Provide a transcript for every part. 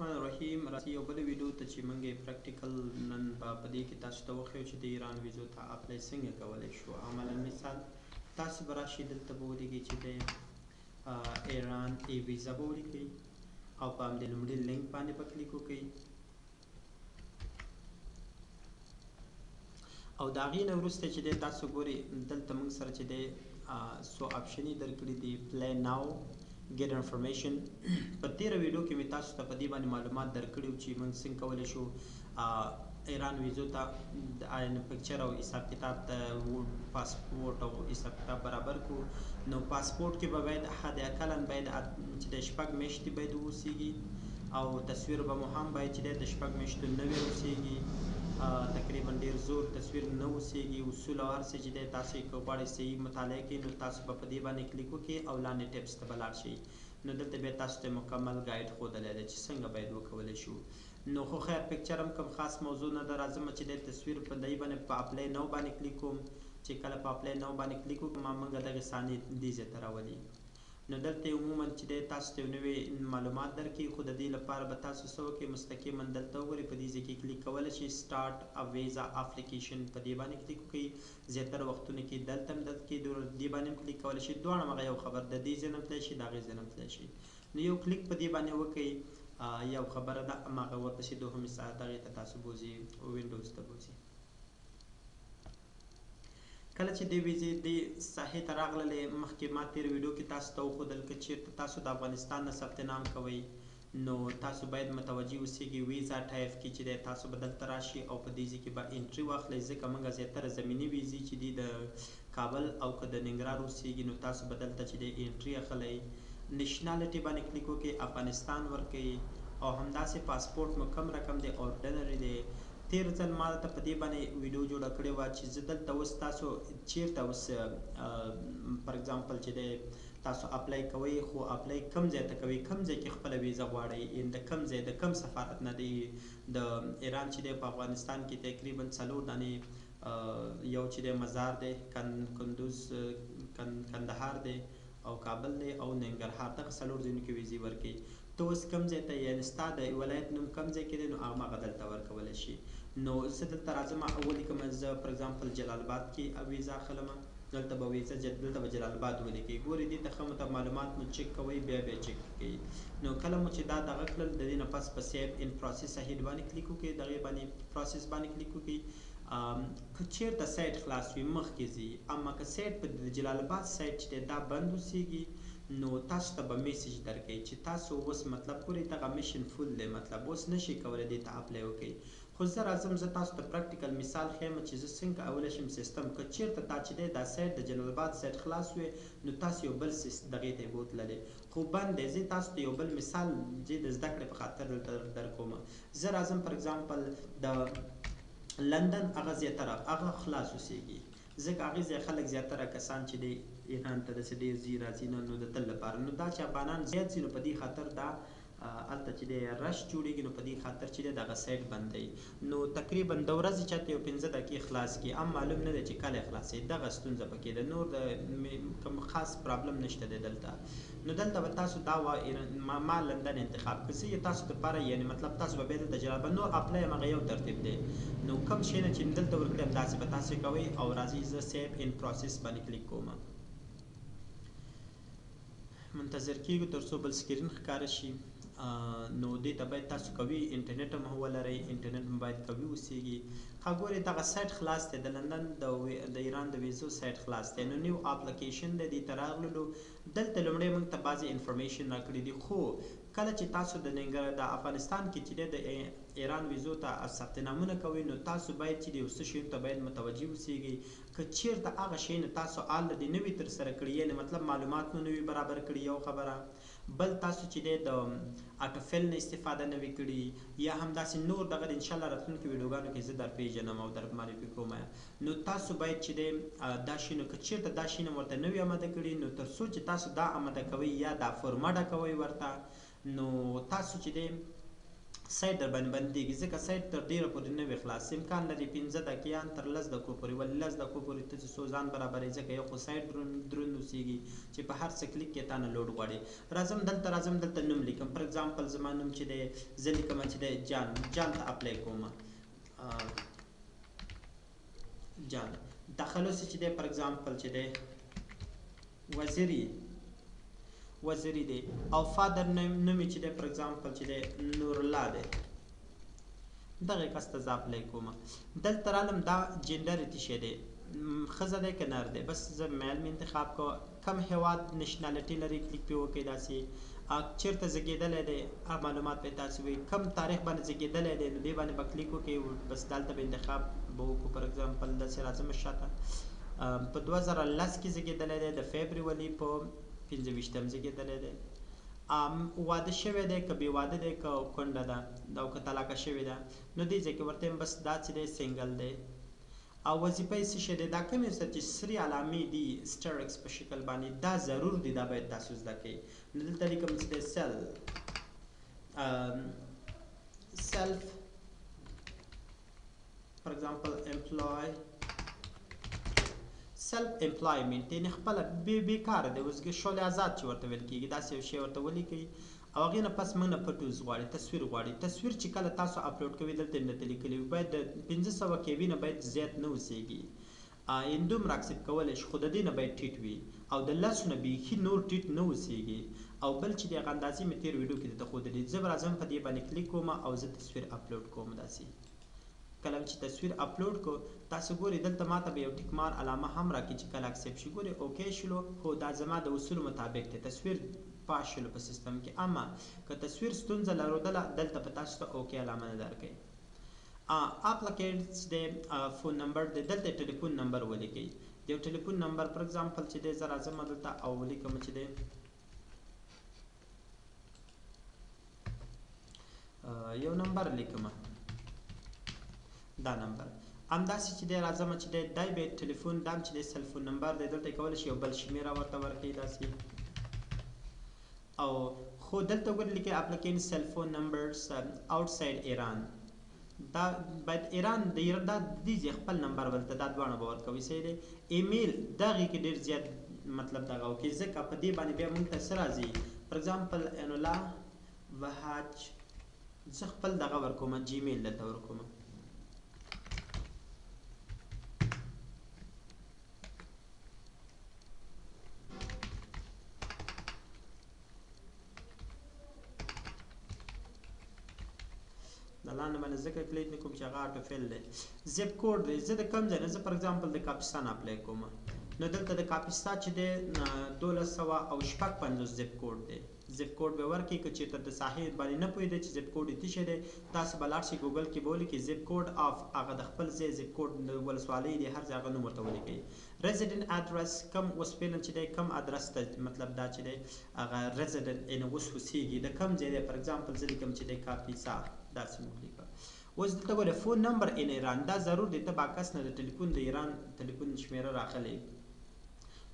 الرحمن الرحیم. راځي یو بل ویډیو ته چې موږ یې practical نن به په دې کې تاسو ته وښیو چې د ایران ویزو ته apply څنګه کولی شو. عملا مثال تاسو به راشئ دلته به ولیکئ چې د ایران e ویزا به ولیکئ او په همدې لومړي لینک باندې به کلیک وکړئ او د هغې نه وروسته چې دی تاسو ګورئ دلته موږ سره چې دی څو option یې درکړي دي، apply now، get information. په تیره ویډیو کې مې تاسو ته په دې باندې معلومات درکړي وو چې موږ څنګه کولی شو ایران ویزو ته picture او حساب کتاب ته پاسپورت او حساب کتاب برابر کړو. نو پاسپورت کې به باید حد اقلا باید چې د 6 میاشتې باید واوسېږي او تصویر به مو هم باید چې د 6 میاشتو نوی اوسېږي، تقریبا ډیر زور تصویر نه اوسېږي. اصول او هر څه چې دی تاسو یې که غواړئ صحیح مطالعه کړئ نو تاسو به په دې باندې کلیک وکړئ او لاندې tips ته به لاړ شئ. نو دلته بیا تاسو ته مکمل guide ښودلی دی چې څنګه باید وکولی شو. نو خو خیر picture هم کوم خاص موضوع نه ده. راځم چې د تصویر په دې باندې په apply now باندې کلیک کوم. چې کله په apply now باندې کلیک وکړم موږ دغې صحنې دې ځای ته راولي. نو دلته عموما چې دی تاسو ته یو نوی معلومات درکوي، خو د دې لپاره به تاسو څه وکړئ، مستقیما دلته وګورئ په دې ځای کې کلیک کولی شئ، start a visa application په دې باندې کلیک وکړئ. زیاتره وختونو کې دلته هم دلته کې دې باندې هم کلیک کولی شئ، دواړه هغه یو خبر د دې ځای نه هم تللی شي د هغې ځای نه هم تللی شي. نو یو کلیک په دې باندې وکړئ یو خبره ده، هماغه ورپسې دوهمې ساعت دغې ته تاسو بوځي، windows ته بوځي. کله چې د ویزې دې ساحې ته راغللې، مخکې ما تېره ویډیو کې تاسو ته وښودل که چېرته تاسو د افغانستان نه ثبت نام کوئ نو تاسو باید متوجه اوسیږئ visa type کې چې دی تاسو به دلته راشئ او په دې ځای کې به entry واخلئ، ځکه موږ زیاتره زمیني ویزې چې دي د کابل او که د ننګرهار اوسیږي نو تاسو به دلته چې دی entry اخلئ. nationality باندې کلیک وکړئ، افغانستان ورکړئ او همداسې پاسپورټ مو کوم رقم دی، ordinary دی. تیر ځل ما درته په دې باندې ویډیو جوړه کړې وه چې زه دلته اوس تاسو چیرته اوس for example چې دی تاسو apply کوئ، خو apply کوم ځای ته کوئ، کوم ځای کې خپله ویزه غواړئ، ان د کوم ځای د کوم سفارت نه دی. د ایران چې دی په افغانستان کې تقریبا 4 دانې، یو چې دی مزار دی، کندوز، کندهار دی او کابل دی او ننګرهار، دغه 4 ځایونو کې ویزې ورکوي. ته اوس کوم ځای ته یعنې ستا د ولایت نوم کوم ځای کې دی نو هماغه دلته ورکولی شي. نو زه دلته راځم ولیکم، زه for example جلال آباد کې ویزه اخلم، دلته به ویزه دلته به جلال آباد ولیکئ. ګورئ دې ته ښه معلومات مو چک کوئ، بیا بیا چک کوئ. نو کله مو چې دا دغه کړل د دې نه پس په save and process ahead باندې کلیک وکړئ، دغې باندې process باندې کلیک وکړئ. که چېرته سایټ خلاص وي مخکې ځي، اما که سایټ په جلال آباد سایټ چې دی دا بند اوسېږي نو تاسو ته به message درکوي چې تاسو اوس مطلب ګورئ دغه mission full دی، مطلب اوس نشئ کولی دې ته apply وکړئ. خو زه راځم، زه تاسو ته practical مثال ښیم چې زه څنګه کولی شم سیستم. که چېرته تا چې دی دا سایټ د جلال آباد سایټ خلاص وي نو تاسو یو بل دغې ته یې بوتللې خو بند دی. زه تاسو ته یو بل مثال زه د زده کړې په خاطر دلته درکوم. زه راځم for example د لندن هغه زیاتره هغه خلاص اوسېږي، ځکه هغې ځای خلک زیاتره کسان چې دی ایران ته داسې ډېر ځي راځي نه، نو د تل لپاره. نو دا چې افغانان زیات ځي نو په دې خاطر دا هلته چې دی rush جوړېږي، نو په دې خاطر چې دی دغه سایټ بندوي. نو تقریبا د ورځې چاته یو 5 دقیقې خلاص کړي، هم معلوم نه دی چې کله یې خلاصوي، دغه ستونزه پکې ده، نور د کوم خاص problem نشته دی دلته. نو دلته به تاسو دا ما لندن انتخاب کړ، زه یې تاسو دپاره یعنې مطلب تاسو به بیا دلته جلال آباد نور apply هماغه یو ترتیب دی. نو کوم شی نه چې دلته ورکړي همداسې به تاسو کوئ. او راځئ زه save and process باندې کلیک کوم، منتظر کیږو تر څو بل screen ښکاره شي. نو دې ته باید تاسو قوي انټرنیټ هم ولرئ، انټرنیټ هم باید قوي اوسېږي. ښه ګورئ دغه سایټ خلاص دی، د لندن د ایران د ویزو سایټ خلاص دی. نو new application دی، دې ته راغللو. دلته لومړی موږ ته بعضې information راکړي دي، خو کله چې تاسو د ننګرهار د افغانستان کې چې دی د ایران ویزو ته ثبت نامونه کوئ نو تاسو باید چې د یو څه شیانو ته باید متوجه اوسېږئ. که چېرته هغه شیونه تاسو already نه وي ترسره کړي، یعنې مطلب معلومات مو نه وي برابر کړي یو خبره، بل تاسو چې دی د autofill نه استفاده نه وي کړي، یا همداسې نور دغه د انشاءالله راتلونکو ویډیوګانو کې زه در پېژنم او در معرفي کوم. نو تاسو باید چې دی دا شیونه که چېرته دا شیونه ورته نه وي اماده کړي، نو تر څو چې تاسو دا اماده کوئ یا دا فورمه ډکوئ ورته، نو تاسو چې دی سایت در باندې بندېږي، ځکه سایت تر ډېره پورې نه وي خلاص. امکان لري 5 دقیقې ان تر 10 دقیقو پورې، ولې 10 دقیقو پورې ته چې څو ځان برابرې، ځکه یو خو سایت دروند اوسېږي چې په هر څه کلیک کې تا نه load غواړي. راځم دلته، راځم دلته نوم لیکم. for example زما نوم چې دی زه لیکم چې دی جان، جان ته apply کوم. جان تخلص چې دی for example چې دی وزیري، وزیری دی. او father نوم چې دی for example چې دی نورالله دی. دغه کس ته زه apply کوم. دلته رالم، دا جندر یې څه شی دی، ښځه دی که نر دی، بس زه male مې انتخاب کو. کم هیواد nationality لري کلیک پې وکړئ. داسې چېرته زېږېدلی دی معلومات به تاسو وي، کم تاریخ باندې زېږېدلی دی نو دې باندې به کلیک وکړئ، بس دلته به انتخاب به وکړو. for example داسې راځم شاته، په 2010 کې زېږېدلی دی، د فبروري په 25 زېږېدلی دی. واده شوی دی که بې واده دی که کونډه ده او که طلاقه شوې ده، نو دې ځای کې ورته وایم بس دا چې دی single دی. او وظیفه یې څه شی دی، دا کومې سره چې سرې علامې دي asterisk په شکل باندې، دا ضرور دی، دا باید تاسو زده کړئ. نو دلته لیکم چې دی self for example employ، self employment، یعنې خپله بېکاره دی، اوس شغل ازاد چې ورته ویل کېږي، داسې یو شی ورته ولیکئ. او هغې نه پس موږ نه photos غواړي، تصویر غواړي. تصویر چې کله تاسو اپلوډ کوئ دلته یې درته لیکلي وي باید د 500 KB نه باید زیات نه اوسېږي، یعنې دومره accept کولی شي، خو د دې نه باید ټیټ وي او د 10 نه بیخي نور ټیټ نه اوسېږي. او بل چې د هغه اندازې مې تېر ویډیو کې درته ښودلي، زه به راځم په دې باندې کلیک کوم او زه تصویر اپلوډ کوم. داسې کله چې تصویر اپلوډ کو تاسو ګورئ دلته ماته به یو tick mark علامه هم راکړي چې کله accept شي. ګورئ okay شلو، هو دا زما د اصولو مطابق دی، تصویر پاس شلو په سیستم کې. اما که تصویر ستونزه لرودله دلته به تاسو ته okay علامه نه درکوي. applicants دی phone number دی، دلته ټلیفون نمبر ولیکئ. د یو ټلیفون نمبر for example چې دی زه راځم دلته او ولیکم چې دی یو نمبر لیکم، دا نمبر همداسې چې دی راځم چې دی دی به ټلیفون دام چې دی cell phone number دی، دلته کولی شي یو بل شمېره ورته ورکړئ داسې. او خو دلته وګورئ لیکي applicant cell phone numbers outside ایران، دا باید ایران د ایران دا د دې ځای خپل نمبر ولته دا دواړه به ورکوي. صحیح دی. ایمیل دغې کې ډېر زیات مطلب دغه وکړي، ځکه په دې باندې بیا موږ ته څه راځي. for example انولا وهاج، زه خپل دغه ورکوم، Gmail دلته ورکوم. د لاندې باندې ځکه کلیک نه کوم چې هغه auto fill دی. zip code دی، زه د کوم ځای نه، زه for example د کاپیسا نه apply کوم، نو دلته د کاپیسا چې دی 1256 zip code دی. zip code به ورکړي، که چېرته د ساحې باندې نه پوهېدئ چې zip code یې څه شی دی، تاسو به لاړ شئ ګوګل کې به ولیکئ zip code of هغه د خپل ځای zip code د ولسوالۍ دی، هر ځای هغه نوم ورته ولیکئ. resident address کوم اوس فعلا چې دی کوم ادرس ته، مطلب دا چې دی هغه resident یعنې اوس اوسېږي د کوم ځای دی. for example زه لیکم چې دی کاپیسا، داسې مې ولیکه. اوس دلته ګوره phone number in ایران، دا ضرور دی ته به کس نه د ټلیفون د ایران ټلیفون شمېره راخلې.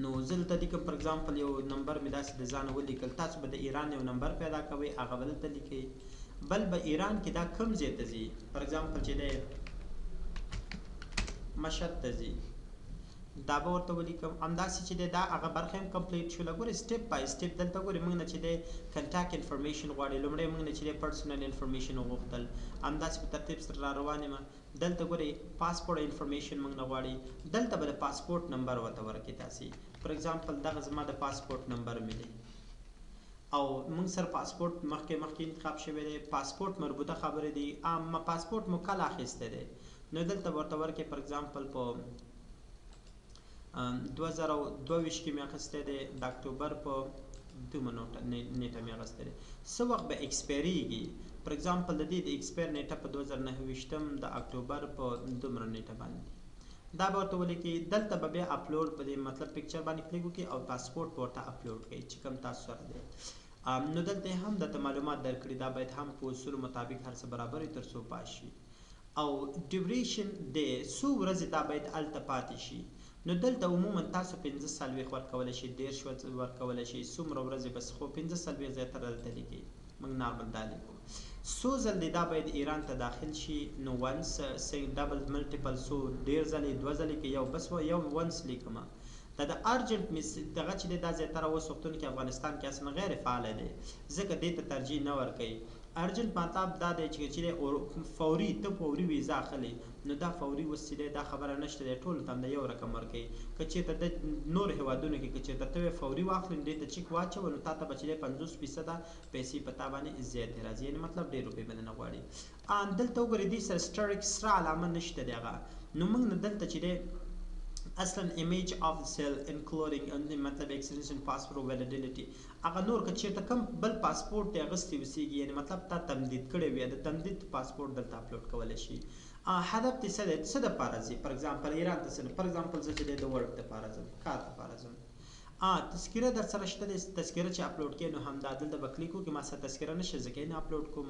نو زه دلته لیکم for example یو نمبر مې داسې د ځانه ولیکل، تاسو به د ایران یو نمبر پیدا کوئ، هغه به دلته لیکئ. بل به ایران کې دا کوم ځای ته ځي، for example چې دی مشهد ته ځي، دا به ورته ولیکم. همداسې چې دی دا هغه برخه هم complete شوله. ګورئ step by step دلته ګورئ موږ نه چې دی contact information غواړي، لومړی موږ نه چې دی personal information وغوښتل، همداسې په ترتیب سره را روان یم. دلته ګورئ passport information موږ نه غواړي، دلته به د پاسپورټ نمبر ورته ورکړئ تاسې. for example دغه زما د پاسپورټ نمبر مې دی او موږ سره پاسپورټ مخکې مخکې انتخاب شوی دی، پاسپورټ مربوطه خبرې دي. پاسپورټ مو کله اخیستی دی، نو دلته ورته ورکړئ. for example په 2022 کې مې اخیستی دی، د اکتوبر په دومره نیټه مې اخیستی دی. څه وخت به ایکسپایرېږي، for example د دې د expire نیټه په 2029 د اکتوبر په دومره نیټه باندې، دا به ورته ولیکئ. دلته به بیا اپلوډ په دې مطلب picture باندې کلیک وکړئ او پاسپورټ به ورته اپلوډ کړئ چې کوم تاسو سره دی. نو دلته هم درته معلومات درکړي، دا باید هم په اصولو مطابق هر څه برابر وي تر څو پاس شي. او duration دی څو ورځې دا باید هلته پاتې شي. نو دلته عموما تاسو 45 ورکولی شئ، 30 ورکولی شئ، څومره ورځې بس، خو 45 زیاتره دلته لیکئ، موږ normal دا لیکو. څو ځل دی دا باید ایران ته داخل شي، نو once، double، multiple، څو ډیر ځلې، دوه ځلې کې یو بس یو once لیکم. دا د urgent مس دغه چې دا زیاتره اوس وختونو کې افغانستان کې اصلا غیر فعال دی، ځکه دې ته ترجیح نه ورکوي. urgent مطلب دا دی چې فوري ته فوري ویزا اخلي، نو دا فوري اوس چې دی دا خبره نشته دی، ټولو ته هم د یو رقم ورکوي. که چېرته د نور هېوادونو کې که چېرته ته فوري واخلې نو دې ته چک واچوه، نو تا ته به چې دی 50% پیسې په تا باندې زیاتې راځي، یعنې مطلب ډېر روپۍ به نه غواړي. ان دلته وګورئ دې سره سټریک سره علامه نشته دی هغه، نو موږ نه دلته چې دی اصلا image of cell including مطلب extension passport validity هغه نور که چېرته کوم بل پاسپورت دی اخیستی اوسېږي، یعنې مطلب تا تمدید کړی وي، د تمدید پاسپورت دلته اپلوډ کولی شي. هدف دې څه دی، څه دپاره ځي؟ for example ایران ته څه، for example زه چې دی د work دپاره ځم، کار دپاره ځم. تذکره در سره شته دی، تذکره چې اپلوډ کړې نو همدا دلته به کلیک وکړې، ما سره تذکره نشته ځکه یې نه اپلوډ کوم.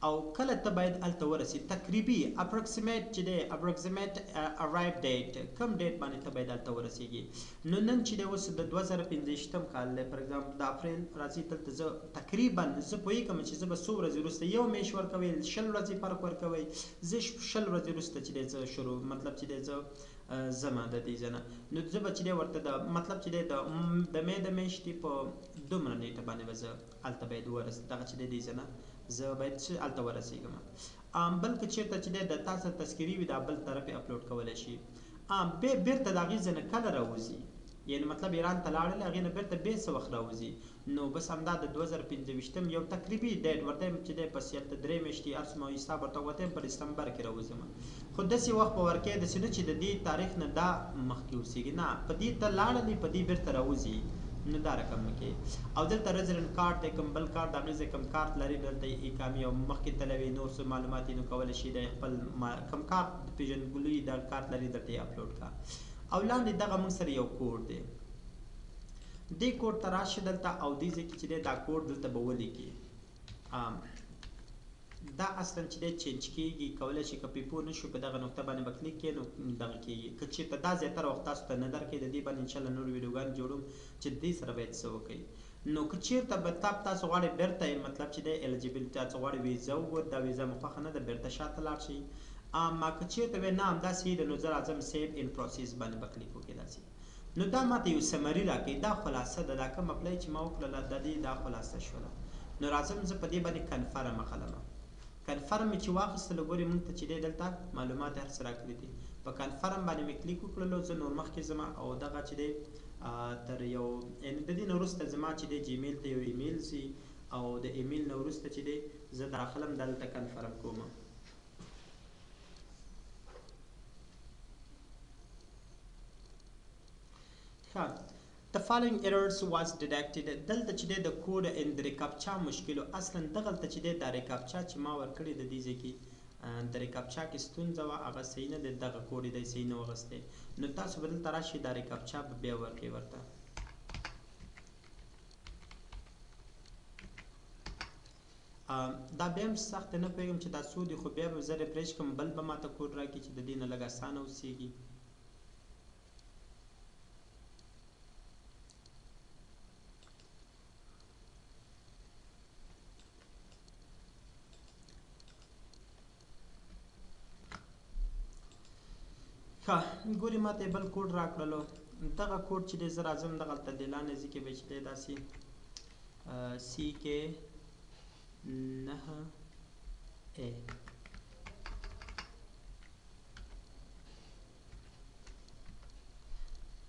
او کله ته باید هلته ورسې، تقریبي approximate چې دی approximate arrive date، کوم date باندې ته باید هلته ورسېږي. نو نن چې دی اوس د 2025 کال دی، for example د اپریل راځي، دلته زه تقریبا زه پوهېږم چې زه به څو ورځې وروسته، یو میاشت ورکوي، 20 ورځې فرق ورکوي، زه 20 ورځې وروسته چې دی زه شروع مطلب چې دی زه زما د دې ځای نه، نو زه به چې دی ورته د مطلب چې دی د مې د میاشتې په دومره نیټه باندې به زه هلته باید ورس دغه چې دی دې ځای نه زه باید چې هلته ورسېږم. بل که چېرته چې دی د تا سره تذکرې وي دا بل طرف یې اپلوډ کولی شي. بیرته د هغې ځای نه کله راوځي، یعنې مطلب ایران ته لاړل هغې نه بیرته بیا څه وخت راوځي، نو بس همدا د 2025 یو تقریبي date ورته یم چې دی پس هلته 3 میاشتې هر څومره حساب ورته ورته یم په دسمبر کې راوځم. خو داسې وخت به ورکوې داسې نه چې د دې تاریخ نه دا مخکې اوسېږي، نه په دې ته لاړلې په دې بیرته راوځي، نو دا رقم کې. او دلته resident card دی، کوم بل کارت د هغې ځای کوم کارت لري دلته یې اقامي او مخکې تلوي نور څه معلومات یې نو کولی شي دی خپل کوم کارت پېژندګلوي دا کارت لري دلته یې اپلوډ کړه. او لاندې دغه موږ سره یو کوډ دی، دې کوډ ته راشي دلته او دې ځای کې چې دی دا کوډ دلته به ولیکي. دا اصلا چې دی change کېږي، کولی شي که پرې پوه نه شو په دغه نقطه باندې به کلیک کړئ نو دغه کېږي. که چېرته دا زیاتره وخت تاسو ته نه درکوي د دې باندې انشاءالله نور ویډیوګانې جوړوم چې دې سره باید څه وکړئ. نو که چېرته به تاسو غواړئ بیرته مطلب چې دی eligibility تاسو غواړئ ویزه وګورئ، دا ویزه مو خوښه نه ده بیرته شاته لاړ شئ. اما که چېرته وایي نه همداسې ده نو زه راځم save and process باندې به کلیک وکړئ داسې. نو دا ماته یو summary راکوي، دا خلاصه ده، دا کوم apply چې ما وکړله د دې دا خلاصه شوله. نو راځم زه په دې باندې confirm اخلم. confirm مې چې واخیستلو ګورې موږ ته چې دی دلته معلومات هر څه راکړي دي. په confirm باندې مې کلیک وکړلو، زه نور مخکې ځم او دغه چې دی تر یو یعنې د دې نه وروسته زما چې دی جیمیل ته یو ایمیل ځي او د ایمیل نه وروسته چې دی زه داخلم دلته confirm کوم. ښه، The following errors was detected. دلته چې دی د code in د reCAPTCHA مشکل و، اصلا دغلته چې دی دا reCAPTCHA چې ما ورکړې د دې ځای کې د reCAPTCHA کې ستونزه وه، هغه صحیح نه دی، دغه کوډ یې دی صحیح نه واخیستی. نو تاسو به دلته راشئ دا reCAPTCHA به بیا ورکړئ ورته. دا بیا هم سخت نه پوهېږم چې دا څو دي، خو بیا به زه refresh کړم، بل به ماته کوډ راکړي چې د دې نه لږ اسانه اوسېږي. ښه ګوري ماته یې بل کوډ راکړلو، دغه کوډ چې دی زه راځم دغلته د لاندې ځای کې به چې دی داسې سی کې 9 ای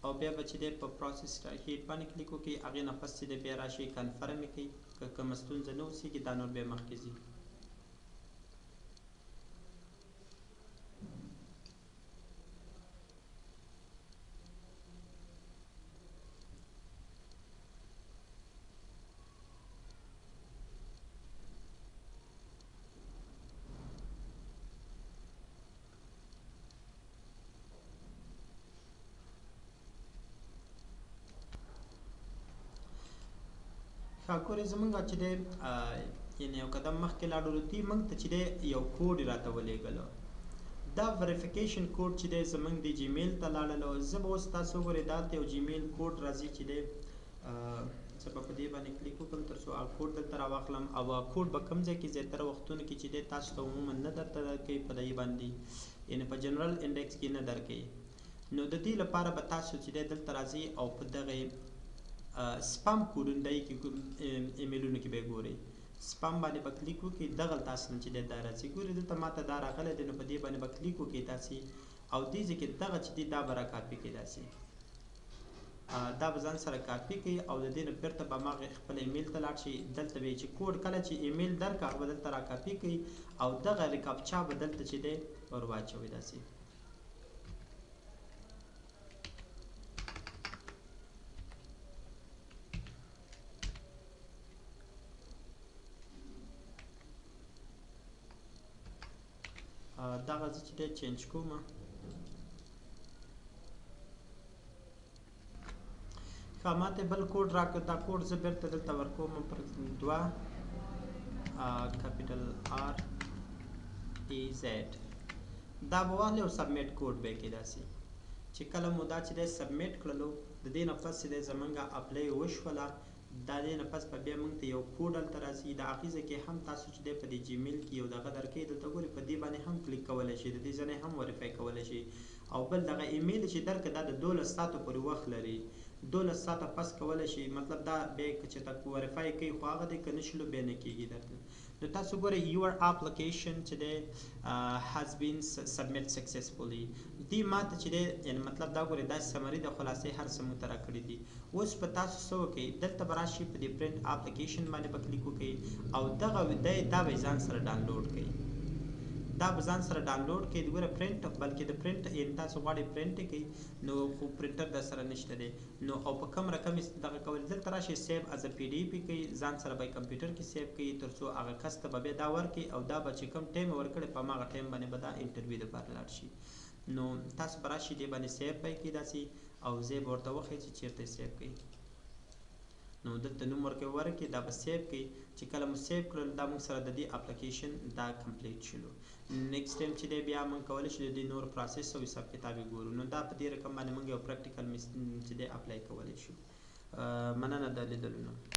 او بیا به چې دی په process ahead باندې کلیک وکړي، هغې نه پس چې دی بیا راشي confirm یې کوي، که کومه ستونزه نه اوسېږي دا نور بیا مخکې ځي. ښه ګورئ زمونږ چې دی یعنې یو قدم مخکې لاړو، دوی موږ ته چې دی یو کوډ راته ولېږلو، دا verification code چې دی زمونږ د جیمیل ته لاړلو. زه به اوس تاسو وګورئ دالته یو جیمیل کوډ راځي چې دی زه به په دې باندې کلیک وکړم تر څو هغه کوډ دلته راواخلم. او هغه کوډ به کوم ځای کې زیاتره وختونو کې چې دی تاسو ته عموما نه درته درکوي په دې باندې، یعنې په general index کې نه درکوي. نو د دې لپاره به تاسو چې دی دلته راځئ او په دغه سپم کوډونه دی کې ایمیلونو کې به یې ګورئ، سپم باندې به کلیک وکړئ، دغلته اصلا چې دی دا راځي. ګورئ دلته ماته دا راغلی دی، نو په دې باندې به کلیک وکړئ تاسې، او دې ځای کې دغه چې دی دا به راکاپي کړئ داسې، دا به ځان سره کاپي کړئ او د دې نه بیرته به هماغې خپل ایمیل ته لاړ شئ. دلته به یې چې کوډ کله چې ایمیل درکړه هغه به دلته راکاپي کړئ او دغه reCAPTCHA به دلته چې دی ور واچوئ داسې. دغه زه چې دی change کوم. ښه ماته بل کوډ راکړ، دا کوډ زه بیرته دلته ورکوم پر 2 capital R E Z. دا به واخلي او submit code به یې کړي داسې. چې کله مو دا چې دی submit کړلو، د دې نه پس چې دی زمونږ apply وشوله، دا دې نه پس به بیا موږ ته یو کوډ هلته راځي. د هغې ځای کې هم تاسو چې دی په دې جیمیل کې یو دغه درکوي، دلته ګورئ په دې باندې هم کلیک کولی شئ، د دې ځای نه هم verify کولی شئ. او بل دغه ایمیل چې درکړه دا د 12 ساعتو پورې وخت لري، 12 ساعته پس کولی شئ، مطلب دا بیا که چېرته verify کوي خو هغه دی، که نه شلو بیا نه کېږي درته. نو تاسو ګورئ your application چې دی has been submit successfully. دې ماته چې دی یعنې مطلب دا ګورئ دا summary د خلاصې هر څه موږ ته راکړي دي. اوس به تاسو څه وکړئ، دلته به راشئ په دې print application باندې به کلیک وکړئ او دغه دی دا به ځان سره ډاونلوډ کړئ، دا به ځان سره ډاونلوډ کړئ. ګوره پرنټ، بلکې د پرنټ یعنې تاسو غواړئ پرنټ کړئ نو خو پرنټر در سره نشته دی، نو او په کم رقم یې دغه کول. دلته راشئ save as PDF یې کړئ، ځان سره به یې کمپیوټر کې save کړئ تر څو هغه کس ته به بیا دا ورکړئ او دا به چې کوم ټایم یې ورکړی په هماغه ټایم باندې به دا interview دپاره لاړ شي. نو تاسو به راشئ دې باندې save به یې کړئ داسې، او ځای به ورته وښیي چې چېرته یې save کړئ. نو دلته نوم ورکوي ورکړئ، دا به save کړئ. چې کله مو save کړل دا موږ سره د دې اپلیکیشن دا complete شلو. next time چې دی بیا موږ کولی شو د دې نور process او حساب کتاب یې ګورو. نو دا په دې رقم باندې موږ یو practical چې دی apply کولی شو. مننه د لیدلو نه.